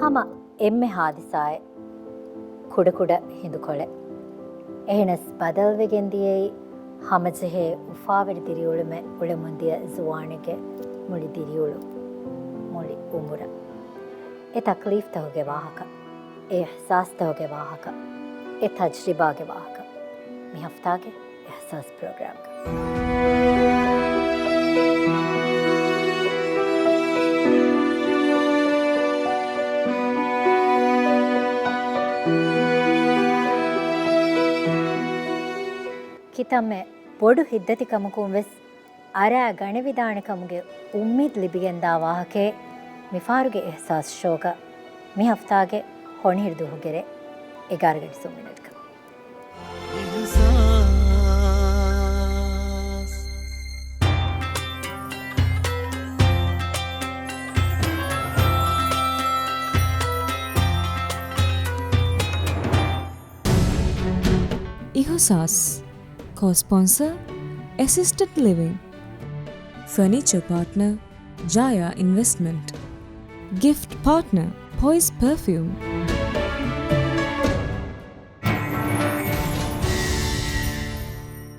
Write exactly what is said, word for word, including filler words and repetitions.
ހަމަ އެންމެ ހާދިސާއެއް، ކުޑަކުޑަ ހިނދުކޮޅެއް. އެހެނަސް ބަދަލުވެގެން ދިޔައީ ހަމަޖެހޭ އުފާވެރި ދިރިއުޅުމެއް އުޅެމުންދިޔަ ޒުވާނެއްގެ މުޅި ދިރިއުޅުން، މުޅި އުމުރަށް. އެ ތަކްލީފްތަކުގެ ވާހަކަ، އެ އިޙްސާސްތަކުގެ ވާހަކަ، އެ ތަޖްރިބާގެ ވާހަކަ މި ހަފްތާގެ އިޙްސާސް ޕްރޮގްރާމްގަ. ކިތަންމެ ބޮޑު ހިތްދަތިކަމަކުން ވެސް އަރާ ގަނެވިދާނެ ކަމުގެ އުއްމީދު ލިބިގެންދާ ވާހަކައެއް މިފަހަރުގެ އިޙްސާސް ޝޯގަ މި ހަފްތާގެ ހޮނިހިރު ދުވަހުގެ ރޭ އެގާރަ ގަޑި ސުން މިނެޓްގަ. އިޙްސާސް. އިޙްސާސް. ކޯ-ސްޕޮންސަރ، އެސިސްޓެޑް ލިވިން. ފަނީޗަރ ޕާޓްނަރ، ޖާޔާ އިންވެސްޓްމަންޓް. ގިފްޓް ޕާޓްނަރ، ޕޮއިޒް ޕަރފިއުމް.